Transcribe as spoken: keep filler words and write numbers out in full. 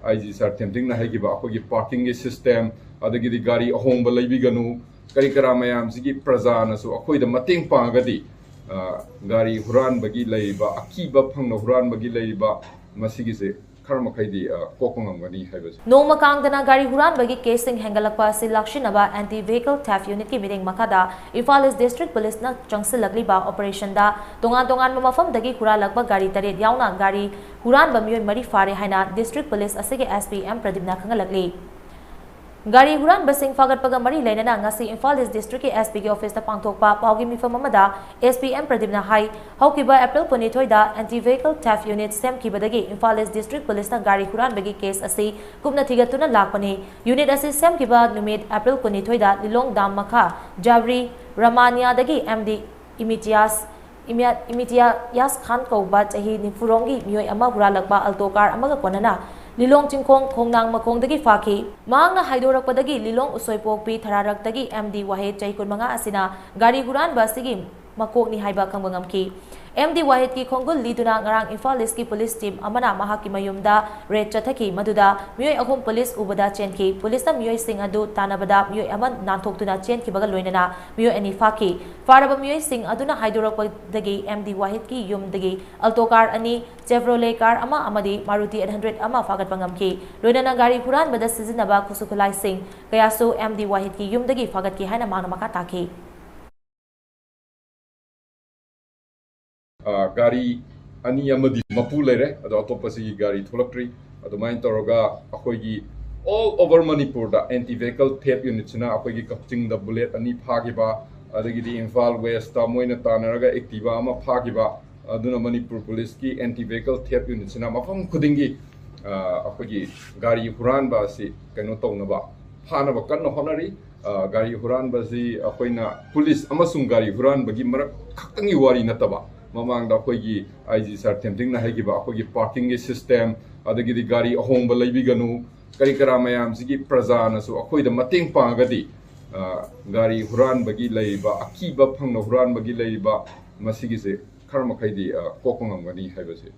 ꯑꯥꯏ G ꯁꯥꯔ ꯊꯦꯝꯊꯤꯡꯅ ꯍꯥꯏꯈꯤꯕ ꯑꯩꯈꯣꯏꯒꯤ ꯄꯥꯔꯀꯤꯡꯒꯤ system, ꯑꯗꯒꯤꯗꯤ ꯒꯥꯔꯤ ꯑꯍꯣꯡꯕ ꯂꯩꯕꯤꯒꯅꯨ, ꯀꯔꯤ ꯀꯔꯥ ꯃꯌꯥꯝꯁꯤꯒꯤ ꯄ꯭ꯔꯖꯥꯅꯁꯨ ꯑꯩꯈꯣꯏꯗ ꯃꯇꯦꯡ ꯄꯥꯡꯉꯒꯗꯤ, ꯑ, ꯒꯥꯔꯤ ꯍꯨꯔꯥꯟꯕꯒꯤ ꯂꯩꯔꯤꯕ, ꯑꯀꯤꯕ ꯐꯪꯅ ꯍꯨꯔꯥꯟꯕꯒꯤ ꯂꯩꯔꯤꯕ, ꯃꯁꯤꯒꯤꯁꯦ ꯈꯔ ꯃꯈꯩꯗꯤ, ꯑ, ꯀꯣꯛꯄ ꯉꯝꯒꯅꯤ ꯍꯥꯏꯕꯁꯦ꯫ ꯅꯣꯡꯃ ꯀꯥꯡꯗꯅ ꯒꯥꯔꯤ ꯍꯨꯔꯥꯟꯕꯒꯤ ꯀꯦꯁꯁꯤꯡ ꯍꯦꯟꯒꯠꯂꯛꯄ ꯑꯁꯤ ꯂꯥꯛꯁꯤꯟꯅꯕ Anti Vehicle Theft Unitꯀꯤ ꯃꯤꯠꯌꯦꯡ ꯃꯈꯥꯗ ꯏꯝꯐꯥꯜ ꯏꯁ ꯗꯤꯁꯇ꯭ꯔꯤꯛ ꯄꯨꯂꯤꯁꯅ ꯆꯪꯁꯤꯜꯂꯛꯂꯤꯕ ꯑꯣꯄꯔꯦꯁꯟꯗ ꯇꯣꯉꯥꯟ ꯇꯣꯉꯥꯟꯕ ꯃꯐꯝꯗꯒꯤ ꯍꯨꯔꯥꯜꯂꯛꯄ ꯒꯥꯔꯤ ꯇꯔꯦꯠ ꯌꯥꯎꯅ ꯒꯥꯔꯤ ꯍꯨꯔꯥꯟꯕ ꯃꯤꯑꯣꯏ ꯃꯔꯤ ꯐꯥꯔꯦ ꯍꯥꯏꯅ ꯗꯤꯁꯇ꯭ꯔꯤꯛ ꯄꯨꯂꯤꯁ ꯑꯁꯤꯒꯤ S P M ꯄ꯭ꯔꯗꯤꯞꯅ ꯈꯪꯍꯜꯂꯛꯂꯤ꯫ ꯒꯥꯔꯤ ꯍꯨꯔꯥꯟꯕꯁꯤꯡ ꯐꯥꯒꯠꯄꯒ ꯃꯔꯤ ꯂꯩꯅꯅ ꯉꯁꯤ ꯏꯝꯐꯥꯜ ꯏꯁ ꯗꯤꯁꯇ꯭ꯔꯤꯛꯀꯤ S Pꯒꯤ ꯑꯣꯐꯤꯁꯇ ꯄꯥꯡꯊꯣꯛꯄ ꯄꯥꯎꯒꯤ ꯃꯤꯐꯝ ꯑꯃꯗ S P M ꯄ꯭ꯔꯗꯤꯞꯅ ꯍꯥꯏ, ꯍꯧꯈꯤꯕ ꯑꯦꯄ꯭ꯔꯤꯜ ꯀꯨꯟꯅꯤꯊꯣꯏꯗ Anti Vehicle Theft Unit ꯁꯦꯝꯈꯤꯕꯗꯒꯤ ꯏꯝꯐꯥꯜ ꯏꯁ ꯗꯤꯁꯇ꯭ꯔꯤꯛ ꯄꯨꯂꯤꯁꯅ ꯒꯥꯔꯤ ꯍꯨꯔꯥꯟꯕꯒꯤ ꯀꯦꯁ ꯑꯁꯤ ꯀꯨꯞꯅ ꯊꯤꯒꯠꯇꯨꯅ ꯂꯥꯛꯄꯅꯤ꯫ ꯌꯨꯅꯤꯠ ꯑꯁꯤ ꯁꯦꯝꯈꯤꯕ ꯅꯨꯃꯤꯠ ꯑꯦꯄ꯭ꯔꯤꯜ ꯀꯨꯟꯅꯤꯊꯣꯏꯗ ꯂꯤꯂꯣꯡ ꯗꯥꯝ ꯃꯈꯥ ꯖꯥꯕ꯭ꯔꯤ ꯔꯃꯥꯅꯤꯌꯥꯗꯒꯤ M D ꯏꯃꯤꯇꯤꯌꯥꯁ, ꯏꯃꯤꯌꯥ-, ꯏꯃꯤꯇꯤꯌꯥꯁ ꯈꯥꯟ ꯀꯧꯕ ꯆꯍꯤ ꯅꯤꯐꯨꯔꯣꯝꯒꯤ ꯃꯤꯑꯣꯏ ꯑꯃ ꯍꯨꯔꯥꯜꯂꯛꯄ ꯑꯜꯇꯣ ꯀꯥꯔ ꯑꯃꯒ ꯀꯣꯟꯅꯅ ꯂꯤꯂꯣꯡ ꯆꯤꯡꯈꯣꯡ ꯈꯣꯡꯅꯥꯡ ꯃꯈꯣꯡꯗꯒꯤ ꯐꯥꯈꯤ꯫ ꯃꯍꯥꯛꯅ ꯍꯥꯏꯗꯣꯔꯛꯄꯗꯒꯤ ꯂꯤꯂꯣꯡ ꯎꯁꯣꯏꯄꯣꯛꯄꯤ ꯊꯔꯥꯔꯛꯇꯒꯤ M D ꯋꯥꯍꯦꯠ ꯆꯍꯤ ꯀꯨꯟꯃꯉꯥ ꯑꯁꯤꯅ ꯒꯥꯔꯤ ꯍꯨꯔꯥꯟꯕ ꯑꯁꯤꯒꯤ ꯃꯀꯣꯛꯅꯤ ꯍꯥꯏꯕ ꯈꯪꯕ ꯉꯝꯈꯤ꯫ M D ꯋꯥꯍꯦꯠꯀꯤ ꯈꯣꯡꯒꯨꯜ ꯂꯤꯗꯨꯅ ꯉꯔꯥꯡ ꯏꯝꯐꯥꯜ ꯏꯁꯀꯤ ꯄꯨꯂꯤꯁ ꯇꯤꯝ ꯑꯃꯅ ꯃꯍꯥꯛꯀꯤ ꯃꯌꯨꯝꯗ ꯔꯦꯗ ꯆꯠꯊꯈꯤ꯫ ꯃꯗꯨꯗ ꯃꯤꯑꯣꯏ ꯑꯍꯨꯝ ꯄꯨꯂꯤꯁ ꯎꯕꯗ ꯆꯦꯟꯈꯤ꯫ ꯄꯨꯂꯤꯁꯅ ꯃꯤꯑꯣꯏꯁꯤꯡ ꯑꯗꯨ ꯇꯥꯟꯅꯕꯗ ꯃꯤꯑꯣꯏ ꯑꯃ ꯅꯥꯟꯊꯣꯛꯇꯨꯅ ꯆꯦꯟꯈꯤꯕꯒ ꯂꯣꯏꯅꯅ ꯃꯤꯑꯣꯏ ꯑꯅꯤ ꯐꯥꯈꯤ꯫ ꯐꯥꯔꯕ ꯃꯤꯑꯣꯏꯁꯤꯡ ꯑꯗꯨꯅ ꯍꯥꯏꯗꯣꯔꯛꯄꯗꯒꯤ M D ꯋꯥꯍꯤꯗꯀꯤ ꯌꯨꯝꯗꯒꯤ ꯑꯜꯇꯣ ꯀꯥꯔ ꯑꯅꯤ, ꯆꯦꯚ꯭ꯔꯣꯂꯦ ꯀꯥꯔ ꯑꯃ ꯑꯃꯗꯤ ꯃꯥꯔꯨꯇꯤ eight hundred ꯑꯃ ꯐꯥꯒꯠꯄ ꯉꯝꯈꯤ꯫ ꯂꯣꯏꯅꯅ ꯒꯥꯔꯤ ꯍꯨꯔꯥꯟꯕꯗ ꯁꯤꯖꯤꯟꯅꯕ ꯈꯨꯠꯁꯨ ꯈꯨꯠꯂꯥꯏꯁꯤꯡ ꯀꯌꯥꯁꯨ M D ꯋꯥꯍꯤꯗꯀꯤ ꯌꯨꯝꯗꯒꯤ ꯐꯥꯒꯠꯈꯤ ꯍꯥꯏꯅ ꯃꯍꯥꯛꯅ ꯃꯈꯥ ꯇꯥꯈꯤ꯫ ꯑ, ꯒꯥꯔꯤ ꯑꯅꯤ ꯑꯃꯗꯤ ꯃꯄꯨ ꯂꯩꯔꯦ, ꯑꯗꯣ ꯑꯇꯣꯞꯄꯁꯤꯒꯤ ꯒꯥꯔꯤ ꯊꯣꯛꯂꯛꯇ꯭ꯔꯤ꯫ ꯑꯗꯨꯃꯥꯏꯅ ꯇꯧꯔꯒ ꯑꯩꯈꯣꯏꯒꯤ all over ꯃꯅꯤꯄꯨꯔꯗ Anti Vehicle Theft Unitꯁꯤꯅ ꯑꯩꯈꯣꯏꯒꯤ ꯀꯛꯆꯤꯡꯗ ꯕꯨꯂꯦꯠ ꯑꯅꯤ ꯐꯥꯈꯤꯕ, ꯑꯗꯒꯤꯗꯤ ꯏꯝꯐꯥꯜ ꯋꯦꯁꯇ ꯃꯣꯏꯅ ꯇꯥꯟꯅꯔꯒ ꯑꯦꯛꯇꯤꯚꯥ ꯑꯃ ꯐꯥꯈꯤꯕ꯫ ꯑꯗꯨꯅ ꯃꯅꯤꯄꯨꯔ ꯄꯨꯂꯤꯁꯀꯤ Anti Vehicle Theft Unitꯁꯤꯅ ꯃꯐꯝ ꯈꯨꯗꯤꯡꯒꯤ, ꯑ, ꯑꯩꯈꯣꯏꯒꯤ ꯒꯥꯔꯤ ꯍꯨꯔꯥꯟꯕ ꯑꯁꯤ ꯀꯩꯅꯣ ꯇꯧꯅꯕ, ꯐꯥꯅꯕ ꯀꯟꯅ ꯍꯣꯠꯅꯔꯤ꯫ ꯑ, ꯒꯥꯔꯤ ꯍꯨꯔꯥꯟꯕꯁꯤ ꯑꯩꯈꯣꯏꯅ ꯄꯨꯂꯤꯁ ꯑꯃꯁꯨꯡ ꯒꯥꯔꯤ ꯍꯨꯔꯥꯟꯕꯒꯤ ꯃꯔꯛ ꯈꯛꯇꯪꯒꯤ ꯋꯥꯔꯤ ꯅꯠꯇꯕ, ꯃꯃꯥꯡꯗ ꯑꯩꯈꯣꯏꯒꯤ ꯑꯥꯏ ꯖꯤ ꯁꯥꯔ ꯊꯦꯝꯊꯤꯡꯅ ꯍꯥꯏꯈꯤꯕ ꯑꯩꯈꯣꯏꯒꯤ ꯄꯥꯔꯀꯤꯡꯒꯤ ꯁꯤꯁꯇꯦꯝ, ꯑꯗꯒꯤꯗꯤ ꯒꯥꯔꯤ ꯑꯍꯣꯡꯕ ꯂꯩꯕꯤꯒꯅꯨ, ꯀꯔꯤ ꯀꯔꯥ ꯃꯌꯥꯝꯁꯤꯒꯤ ꯄ꯭ꯔꯖꯥꯅꯁꯨ ꯑꯩꯈꯣꯏꯗ ꯃꯇꯦꯡ ꯄꯥꯡꯉꯒꯗꯤ, ꯑ, ꯒꯥꯔꯤ ꯍꯨꯔꯥꯟꯕꯒꯤ ꯂꯩꯔꯤꯕ, ꯑꯀꯤꯕ ꯐꯪꯅ ꯍꯨꯔꯥꯟꯕꯒꯤ ꯂꯩꯔꯤꯕ, ꯃꯁꯤꯒꯤꯁꯦ ꯈꯔ ꯃꯈꯩꯗꯤ, ꯑ, ꯀꯣꯛꯄ ꯉꯝꯒꯅꯤ ꯍꯥꯏꯕꯁꯦ꯫